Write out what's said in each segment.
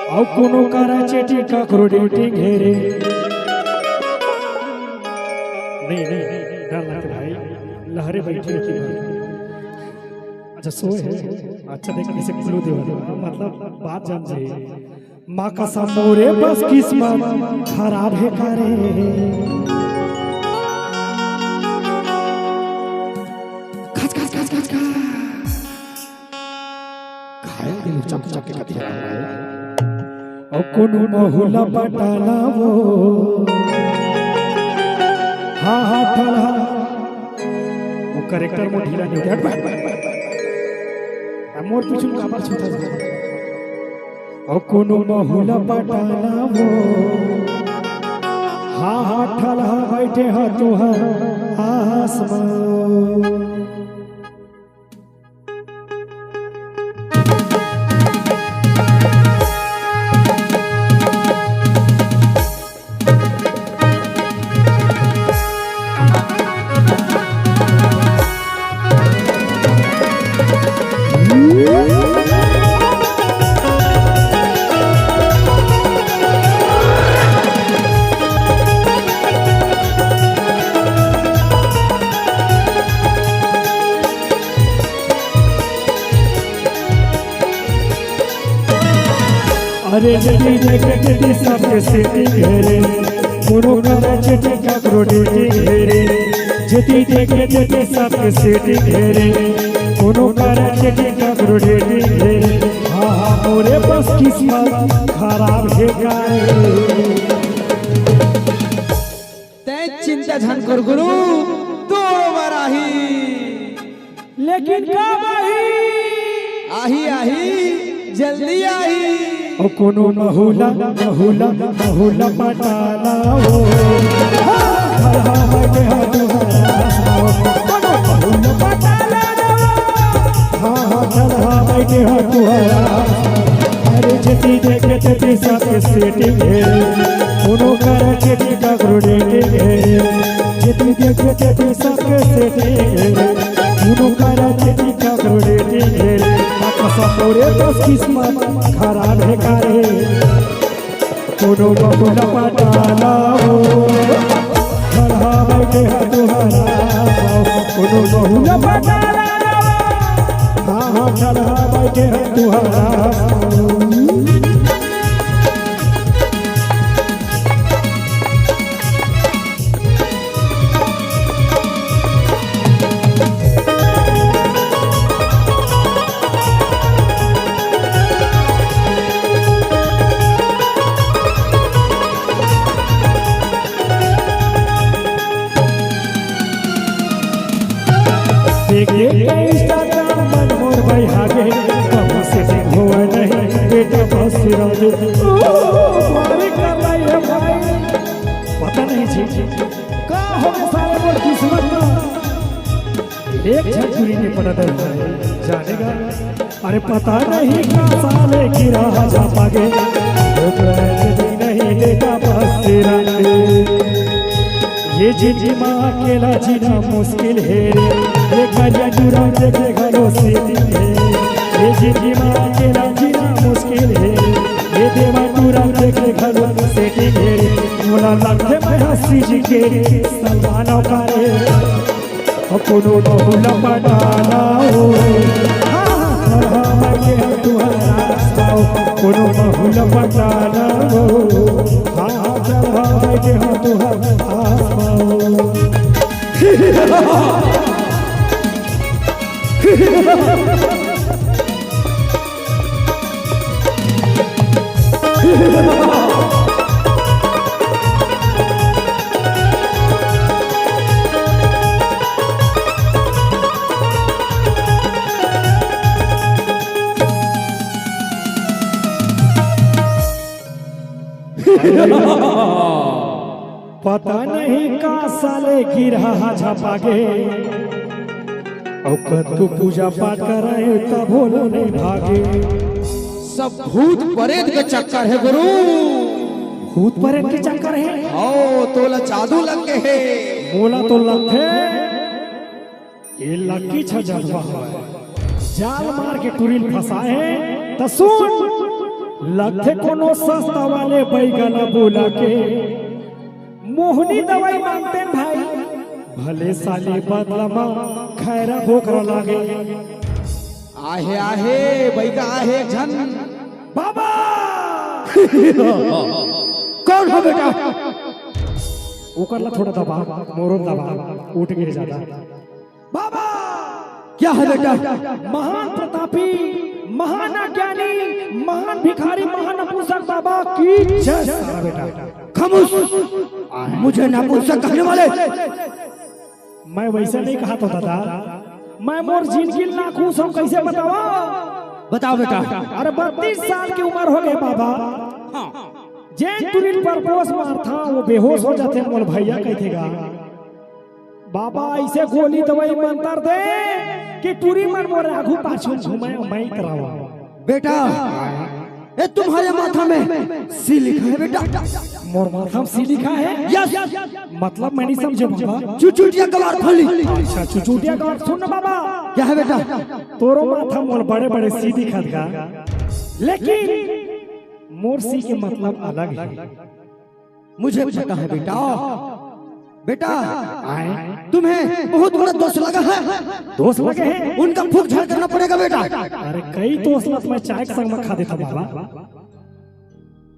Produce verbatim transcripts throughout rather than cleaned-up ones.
अउ कोनो करा चेटिंग, काकरो डेटिंग हे रे। नहीं, नहीं, डर लगथे भाई, लहरे बइठे रहिथे भाई। अच्छा, सोए हे। अच्छा, देख, इसे क्लू देवा, मतलब, बात जान जाए। माँ कसम मोरे बस किस्मत खराब हे का रे। खच, खच, खच, खच, खच। घायल दिल चक चक के कतिया। अउ कोनो महू ला पटाना वो। हाँ, हाँ, ठलहा। वो करेक्टर में ढीला नहीं उठे। हट, बैठ, बैठ, बैठ, बैठ। अब मोर पीछू काबर छूटा जा। अउ कोनो महू ला पटाना वो। हाँ, हाँ, ठलहा बइठे हा तुहर आसमान। अरे जेती देखे तेती सबके सेटिंग हे रे, कोनो करा चेटिंग काकरो डेटिंग हे रे। जेती देखे तेती सबके सेटिंग हे रे, कोनो करा चेटिंग काकरो डेटिंग हे रे। हाँ, हाँ, मोरे बस किस्मत खराब हे का रे। तैं चिंता झन कर गुरु, तोर बर आही। लेकिन कब आही? आही, आही, जल्दी आही। ओ कोनो महू ला, महू ला, महू ला पटाना वो। हाँ, हाँ, हाँ, के हाँ तुम्हारा। कोनो महू ला पटाना वो। हाँ, हाँ, चल, हाँ, बैठे हाँ तुम्हारा। अरे जेती देखे तेती सबके सेटिंग हे, कोनो करा चेटिंग काकरो डेटिंग हे। जेती देखे तेती सबके सेटिंग हे, कोनो करा चेटिंग काकरो डेटिंग हे। आ कसम मोरे बस किस्मत खराब हे का रे। कोनो महू ला पटाना वो, ठलहा बइठे हा तुहर आसमान। कोनो महू ला पटाना वो, हाँ, हाँ, ठलहा बइठे हा तुहर आसमान। देखे के Instagram मन मोर भाई हागे, कब से दिन हुआ नहीं, बेटा बस राजे। ओ, भारी कर रही है भाई। पता नहीं जी, का हो गया सारे मोर किस्मत में। एक झन टूरी नहीं पटा था, जानेगा। अरे पता नहीं का साले गिरा जा पागे, वो तो ऐसे भी नहीं देखा बस तेरा। ये जिंदगी मा अकेला जीना मुश्किल हे रे, ये करिया टूरा देखे घलो सेटिंग हे। ये जिंदगी मा अकेला जीना मुश्किल हे, ये देवा टूरा देखे घलो सेटिंग हे रे। मोला लगथे मैं हंसी जी के सलमान औकारे। कोनो महू ला पटाना वो, हाँ, हाँ, हाँ, हाँ, के तुम्हारा रास्ता वो। कोनो महू ला पटाना वो, हाँ, हाँ, चल, हाँ, के हाँ, तुम्हारा आसमान। पता नहीं का साले गिरहा झपा गे, अउ कतको पूजा पाठ कराए तभो ले नइ भागे। सब भूत परेत के चक्कर हे गुरु। भूत परेत के चक्कर हे? ओ, तोला जादू लग गे हे। मोला तो लगथे ये लक्की छजरवा हवय। जाल मार के टूरी ल फंसाए हे, त सुन। लगथे कोनो सस्ता वाले बैगा ला बोला के मोहनी दवाई मांगते भाई। भले साले बदला मा खैरा बोकरा लागे। आहे, आहे, बैगा आहे झन। बाबा! कौन हो बेटा? ओकर ला थोड़ा दबा, मोरो दबा, उठ गिर जाता। बाबा! क्या है बेटा? महान प्रतापी, महान अज्ञानी, महान भिखारी, महान नपुंसक बाबा की जय। सारा बेटा, खामोश। मुझे नपुंसक कहने वाले। मैं वैसे नहीं कहा तो दादा, मैं मोर जिंदगी ना खुश हूँ, कैसे बतावा? बताओ बेटा। अरे बत्तीस साल की उम्र हो गई बाबा। हाँ। जे तुरिन परपोस मारथा, वो बेहोश हो जाथे, मोर भैया कहथे गा। बाबा ऐसे गोली दवाई मंतर दे कि टूरी मन मोर आघू पाछू घूमे, मैं करावा। बेटा, ए तुम्हारे माथा में सी लिखा है बेटा। मोर माथा में सी लिखा है? यस। मतलब मैं नहीं समझे बाबा। चुचुटिया गवार फली। अच्छा, चुचुटिया गवार। सुन ना बाबा। क्या है बेटा? तोरो माथा मोर बड़े बड़े सी दिखत गा, लेकिन मोर सी के मतलब अलग है। मुझे पता है बेटा, बेटा, आए। तुम्हें बहुत बड़ा दोष लगा है। दोष लगे है? उनका फूक झाड़ करना पड़ेगा बेटा। अरे कई दोष लग, मैं चाय के संग में खा देता बाबा।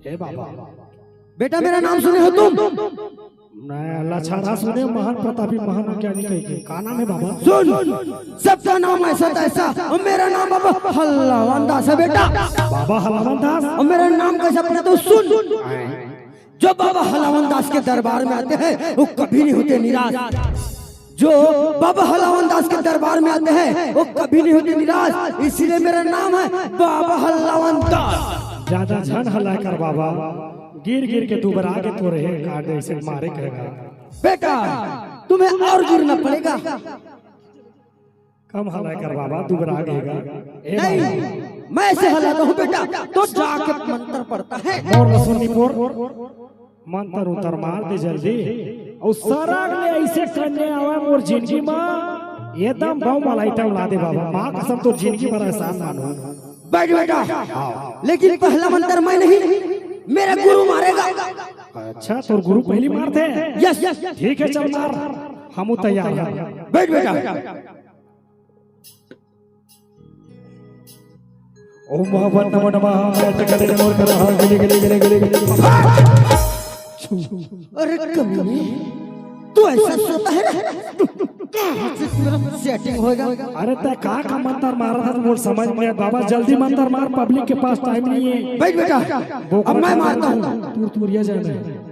ए बाबा। बेटा मेरा नाम सुने हो तुम? मैं लछारा सुने, महान प्रतापी, महान अज्ञानी कह के। का नाम है बाबा? सुन, सबका नाम ऐसा तैसा, और मेरा नाम बाबा हल्लावन दास है बेटा। बाबा हल्लावन दास? और मेरा नाम कैसा पड़ा तो सुन। जो बाबा हलावन दास के दरबार में आते हैं, वो कभी नहीं होते निराश। जो बाबा हलावन दास के दरबार में आते हैं, वो कभी नहीं होते निराश। इसीलिए मेरा नाम है बाबा हलावन दास। ज्यादा झन हल्ला कर बाबा, गिर गिर के दुबरा के तो रहे, काट ऐसे मारे कहेगा। बेटा, तुम्हें और गिरना पड़ेगा। कम हल्ला कर बाबा, दुबरा गेगा। ए नहीं, बाबा। मैं ऐसे हल्ला दूं बेटा, तो जाके मंत्र पढ़ता है। मोर लसुन निपोर, मंत्र उतर मार दे जल्दी। और सरग ले ऐसे कन्या आवा मोर जिंदगी मा, एकदम बम वाला आइटम ला दे बाबा। माँ कसम तोर जिंदगी भर एहसान मानहूं। बैठ बेटा। हाँ। लेकिन पहला मंत्र मैं नहीं, मेरा गुरु मारेगा। अच्छा, तोर गुरु पहली मारथे? यस। ठीक है, चल मार, हमू तैयार हैं। बैठ बेटा। ओम भगवत नमो नमः, मैं टकरे मोर कर रहा, गिले, गिले, गिले, गिले, गिले। अरे कमीने, तू ऐसा सोता है ना? सेटिंग होएगा। अरे तै का का मंत्र मारा था, मोर समझ में बाबा, जल्दी मंत्र मार, पब्लिक के पास टाइम नहीं है। बैठ बेटा, बोकर अब मैं मारता हूँ। तू तुरिया जाना है।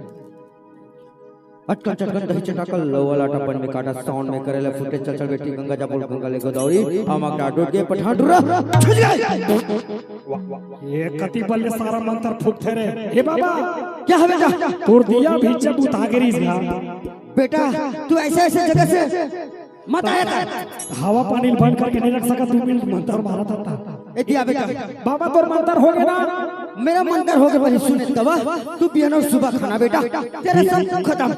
अटकन चटकन दही चटाकन, लौवा लाटा बन में काटा, साउंड में करेला फुटे, चल चल बेटी गंगा जा बोल गंगा ले गोदावरी, आमक डाडोट के पठान डुरा, छुज गए। ये कति बल्ले सारा मंत्र फूकथे रे। ए बाबा, क्या है बेटा? तोर दिया भी जब उठा के रीस गया। बेटा, तू ऐसे ऐसे जगह से मत आया कर। हवा पानी बंद करके नहीं रख सका, दो मिनट मंत्र मारा था। ए दिया बेटा। बाबा तोर मंत्र हो गया ना? मेरा मंत्र हो गया, पहले सुने तब। तू पियानो सुबह खाना बेटा, तेरा सब खत्म।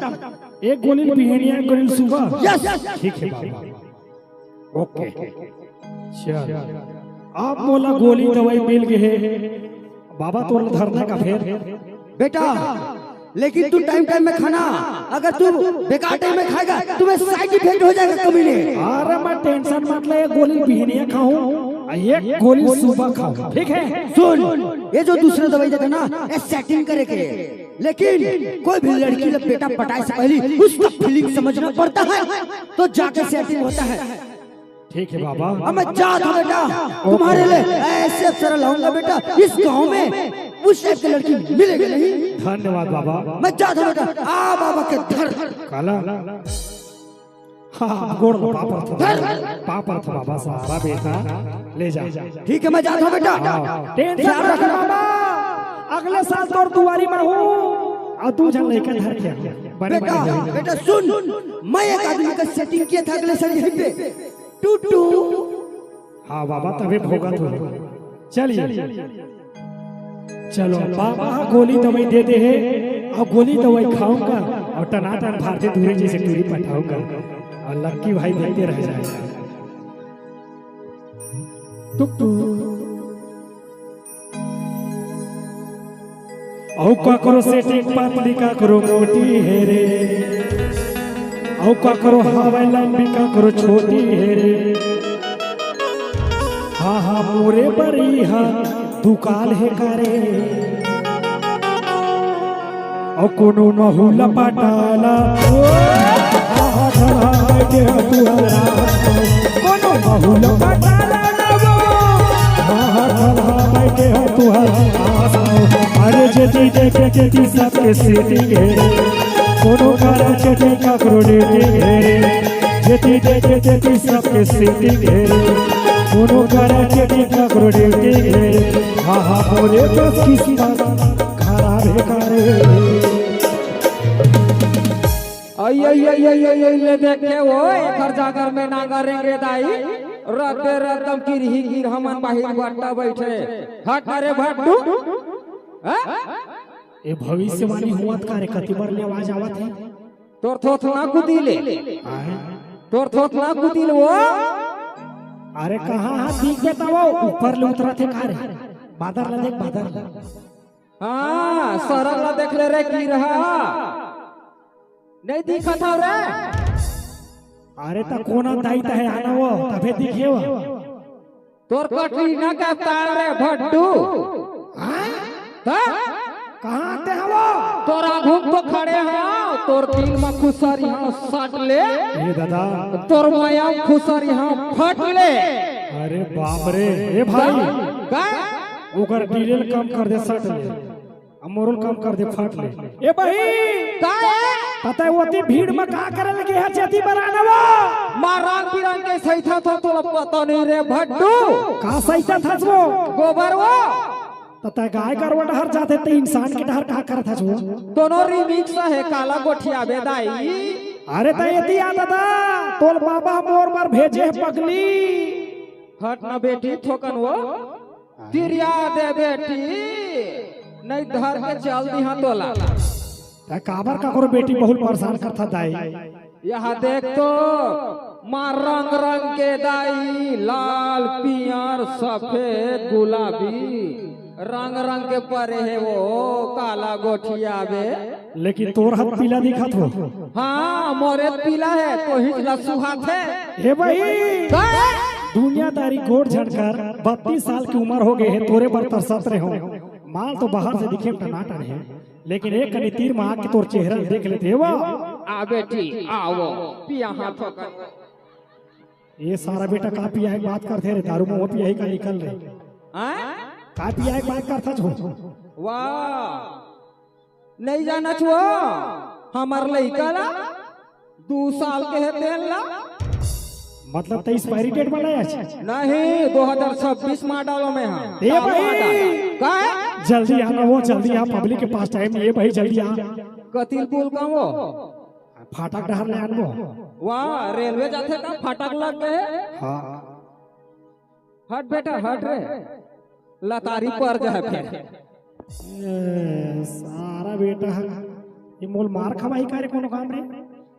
एक गोली बिहनिया, एक गोली सुबह। यस। ठीक है बाबा। ओके। चल। अब मोला गोली दवाई मिल गई है। बाबा तोर धरना का फेर। बेटा, लेकिन तू टाइम टाइम में खाना, अगर तू बेकार टाइम में खाएगा, तुम्हें साइड इफेक्ट हो जाएगा कमीने। अरे मैं टेंशन मत ले, एक गोली बिहनिया खाऊं, एक गोली सुबह खाऊं, ठीक है? सुन, ये जो दूसरा दवाई देता ना, ये सेटिंग करे के, लेकिन कोई भी लड़की ला बेटा पटाए से पहले उसका फीलिंग समझना पड़ता है, तो जाके सेटिंग होता है। ठीक है बाबा। अब मैं जात हूँ बेटा, तुम्हारे लिए ऐसे अप्सरा लाऊंगा बेटा, इस गांव में उस टाइप की लड़की मिलेगी नहीं। धन्यवाद बाबा। मैं जात हूँ बेटा, आ बाबा के धर। काला। हाँ, गोड़ लो, पापड़ था। धर। पापड़ था बाबा, सारा बेटा ले जा। ठीक है, मैं जात हूँ बेटा। हाँ। ध्यान रखना बाबा, अगले साल तोर दुआरी में हूँ और तू जन लेकर धर के आ। बड़े बेटा, बड़े हो। बेटा सुन, मैं एक आदमी का सेटिंग किया था अगले साल यहीं पे। To to. हाँ बाबा, तभी भोगत हो। चलिए, चलो, बाबा गोली दवाई दे दे है, और गोली दवाई खाऊंगा और टनाटन भारतीय दूरी जैसे टूरी पठाऊंगा और लक्की भाई देखते रह जाएगा। टुक टुक। अउ काकरो सेटिंग पतली, काकरो मोटी हे रे। अउ काकरो हवय लंबी, काकरो छोटी हे रे। हाँ, हाँ, मोरे बर इहाँ दुकाल हे का रे। अउ कोनो महू ल पटाला। ओ, हाँ, हाँ, हाँ, हाँ, बैठे हो तुहरा। कोनो महू ल पटाला ना वो। हाँ, हाँ, हाँ, हाँ, बैठे हो तुहरा। अरे जेती देखे तेती सबके सेटिंग हे रे। कोनो करा चेटिंग काकरो डेटिंग हे रे। जेती देखे तेती सबके सेटिंग हे रे। कोनो करा चेटिंग काकरो डेटिंग हे रे। हाँ, हाँ, मोरे बस किस्मत खराब हे का रे। आई, आई, आई, आई, आई, आई, ले देखे वो, एकर जागर में नांगर रेंगे दाई, रद्दे रद्दम किरही किरहा मन बाहिर बट्टा बैठे। हट ना रे भट्टू। हाँ? ए भविष्यवाणी हुआ का रे, कति बर ले आवाज आवत हे? तोर थोथना कुतिले। आए? तोर थोथना कुतिले वो। अरे कहाँ हाथ दिख देता वो, ऊपर ले उतरत हे का रे? बादर ला देख, बादर ला। हाँ, सरग ला देख ले रे, किरहा। नहीं दिखत हव रे। अरे त कोना दाई त हे आना वो, तभे दिखे वो। तोर कटरीना कैफ ताल रे भट्टू। हाँ? त? कहाँ ते हवो? तोर आघू म तो खड़े हव, तोर तिल म खुसर इहाँ सट ले। ए दादा। तोर मया म खुसर इहाँ फट ले। अरे बाप रे, ए भाई। का? ओकर डिटेल कम कर दे, सट ले। अब मोरो ल कम कर दे, फट ले। ए बही! का हे? पता हे ओती भीड़ म का करे लगे हे, चेती बर आना वो? माँ रंग बिरंग के सइथत हों, तोला पता नहीं रे भट्टू। का सइथत हस वो? गोबर वो। त तैं गाय गरवा डहर जाथे, त इंसान के डहर का करत हस वो? दोनों रिमिक्स हे, काला गोठियाबे दाई। अरे त एती आ दादा, तोर बाबा मोर बर भेजे हे पगली। हट ना बेटी, थोकन वो। तिरिया दे बेटी, नहीं धर के चल दिहा तोला। तैं काबर काकरो बेटी बहुत परेशान करथा दाई? यहाँ देख तो, माँ रंग रंग के दाई, लाल, पियर, सफेद, गुलाबी, रंग रंग के परे हे वो, काला गोठियाबे। लेकिन तोर हाथ पीला दिखत हो। हाँ, मोरे पीला हे, तोहिच ला सुहात हे। हे भाई, का? दुनियादारी गोठ झन कर, बत्तीस साल के उमर हो गे हे, तोरे बर तरसत रहे हों। माल तो बाहर से दिखे म टनाटन हे, लेकिन एक कनी तीर म आके तोर चेहरा ल देख लेते हे वो। आ बेटी, आओ, पिया हाथ हो कर। ये सारा बेटा का पिया के बात करथे रे, दारू मुंह पिया ही का निकल रे। हाँ? का पिया के बात करथा छो? वाह, नहीं जाना छो, हमर लइका ला, दू साल के हे तेन ला। मतलब त expiry date बनाया छे? नहीं, दो हज़ार छब्बीस model में हाँ। ए भाई! Model। का हे? जल्दी आना वो, जल्दी आ, public के पास time नहीं हे भाई, जल्दी आ। कतिल बोल का वो? फाटक डहर ले आनबो। वाह, रेलवे जाथे का फाटक लग गए? हाँ। हट बेटा, हट रे। लतारी पर जाए फिर। ए, सारा बेटा ह। ये मोल मार खवाही का रे कोनो काम रे?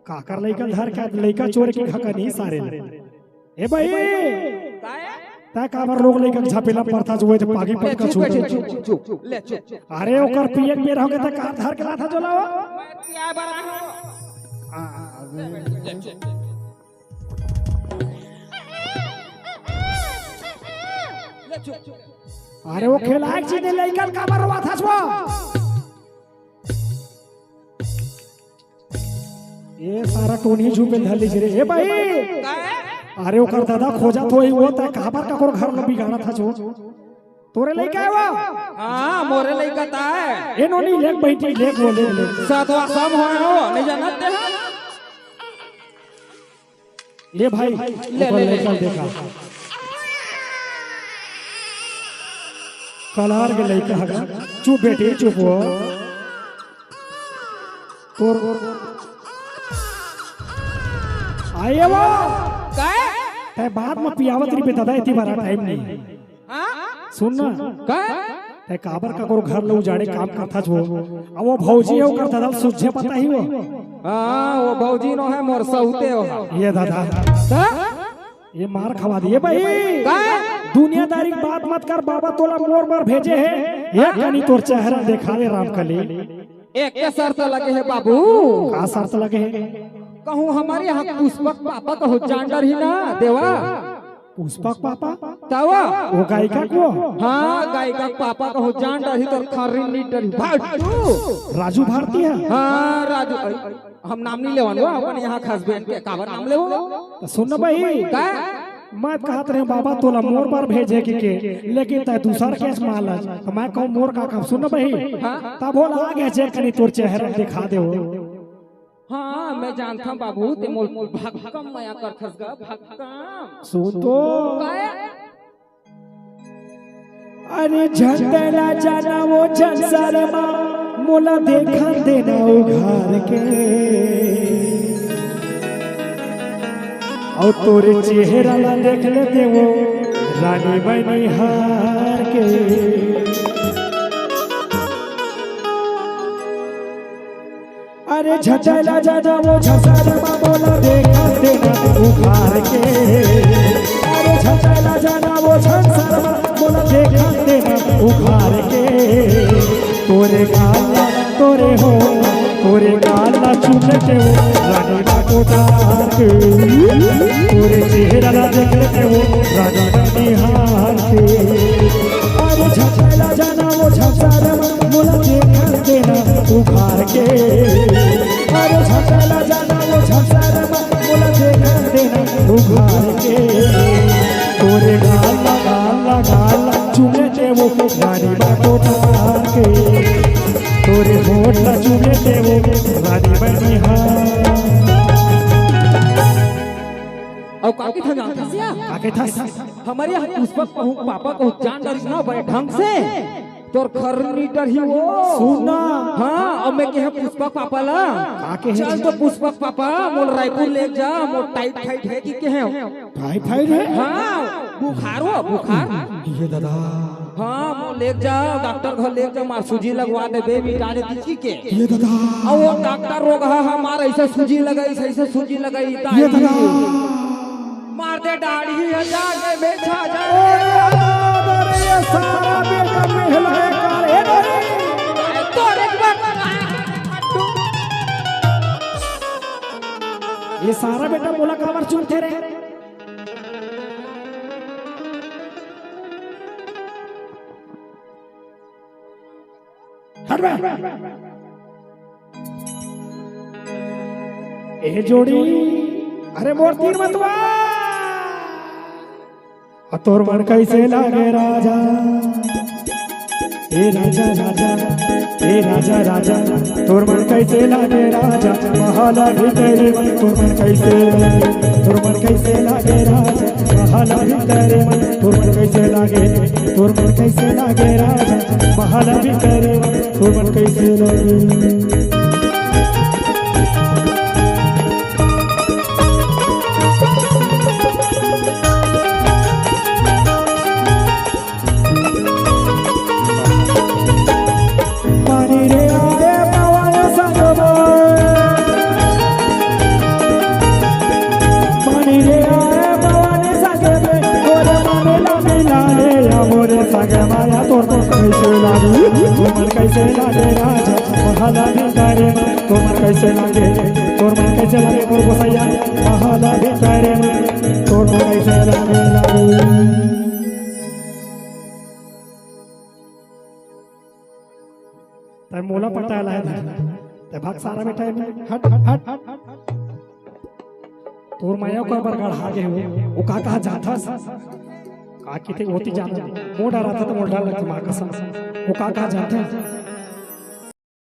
काकर लइका धर के लइका चोर के घका नहीं सारे ले। ए भाई! तै काबर लोग लइका के झपेला परथा जो हे पागी पटका चुप, छूट। चुप, चुप, चुप, ले चुप। अरे ओकर पिए के बेर होगे त का धर के लाथा जोला हो? मैं पिया बना हूँ। आ, आ, ले चुप। अरे वो खेलायक चीज नहीं, लइकन काबर रोवा था छो? ये सारा टोनी झूमे धर लीजिए रे। ए भाई! अरे ओकर दादा खोजत होही वो, तै काबर काकर घर ल बिगाड़त हस वो? तोरे लइका हे वो? हाँ, मोरे लइका त हे। ए नोनी, लेग बैठी, लेग वो, लेग, लेग। सतवा सम होय हो, नहीं जानत ते हो? ले भाई, ले, ओकर ले, ले। लइका देखा। कलार के लइका हगा। चुप बेटी, चुप हो। तोर आए वो। काय? तै बाद में पियावत रही बे दादा, इतनी बारा टाइम नहीं। हाँ? सुन ना। काय? तै काबर काकरो घर ल उजाड़े काम करथा छो? अब वो भौजी हे, ओकर दादा ल सुझे पता ही वो। हाँ, वो भौजी नो हे, मोर सौते हो। ये दादा। त? ये मार खवा दिए भाई। काय? दुनियादारी के बात मत कर, बाबा तोला मोर बर भेजे हे। एक कनी तोर चेहरा देखा दे रामकली। एक के शर्त लगे हे बाबू। का शर्त लगे हे? कहूँ हमर यहाँ पुष्पक पापा कहूँ जान डरही ना देवा। पुष्पक पापा? तवा? वो गायिका को? हाँ, गायिका के पापा कहूँ जान डरही तोर खर्री नी डरही। भाटू। राजू भारती हे? हाँ, राजू। हम नाम नहीं लेवन वो, अपन यहाँ के husband के काबर नाम लेवो? त सुन न बही। का? मैं कहत रहे बाबा तोला मोर बर भेजे के, के लेकिन तै दूसर के मालस, त मैं कहूँ मोर का काम। सुन न बही। हाँ? तब बोला आगे जे कनी तोर चेहरा दिखा दे वो। हाँ, मैं जानता हूँ बाबू, ते मोल भक्कम मया करथस गा, भक्कम। सुन तो। काय? अरे झंडला जाना वो झंसरमा, मोला देखन देना उघार के। अउ तोरे चेहरा ला देख लेते वो रानी बनिहार के। अरे झटला जाना वो झसर मा मोला देखा देना उघार के। अरे झटला जाना वो झसर मा मोला देखा देना उघार के। तोरे गाला, तोरे हो, तोरे गाला चुमते वो रानी बा कोठार के। तोरे चेहरा ला देखते वो रानी बनिहार के। अरे झटला जाना वो झसर मा मोला देखा देना उघार के। अरे झटला जाना वो झसर मा मोला देखा देना उघार के। तोरे गाला, गाला, गाला चुमते वो रानी बा कोठार के। तोरे होठ ला चुमते वो रानी बनिहार। अउ का कहिथस जानथस? का कहिथस? हमर यहाँ पुष्पक कहूँ पापा कहूँ जान डरिस ना बड़े ढंग से। तोर खर्री नी डरही वो। सुन ना। हाँ, अब मैं कहे पुष्पक पापा ला। का कहे? चल तो पुष्पक पापा, मोल रायपुर ले जा, मोर टाइफाइड हे कि कहे। टाइफाइड हे? हाँ, बुखार हो, बुखार। ये दादा। हाँ, मोर ले जा, डॉक्टर घर ले जा, मार सूजी लगवा देबे, मिटा देतिस कि के। ये दादा। अउ वो डॉक्टर रोगहा हमार ऐसे सूजी लगाइस, ऐसे सूजी लगाइस, ये दादा। मार दे दाढ़ी हे, जाके बेचा जाए। अरे, अरे, ये सारा बेटा मेहला हे का रे? ए, तोरे एक बार ये सारा बेटा मोला काबर चुनथे रे? हट बे। ए जोड़ी, अरे मोर तीर मतवा। आ तोर मन कैसे लागे राजा? ए राजा, राजा, ए राजा, राजा, तोर मन कैसे लागे राजा? महल भीतरी मन तोर मन कैसे लागे? तोर मन कैसे लागे राजा? महल भीतरी मन तोर मन कैसे लागे? तोर मन कैसे लागे राजा? महल भीतरी मन तोर मन कैसे लागे? पानी रे आए पवन संगम। पानी रे आए पवन संगम। तोरे मन ला मिला ले, या मोरे संग माया तोर मन कैसे लागे? तोर मन कैसे लागे राजा? महला भीतरे मन तोर मन कैसे लागे? तोर मन कैसे लागे मोर गोसैया? महला भीतरे मन तोर मन कैसे लागे, लागे? तै मोला पटाय लाय धर। तै भाग सारा बेटा, हट, हट, हट। तोर माया ओकर बर गढ़ा गे हो। वो का कहा जाथस? का किते ओती जाना। मोर डराथा त मोर डर लगथे माँ कसम। वो का कहा जाथे?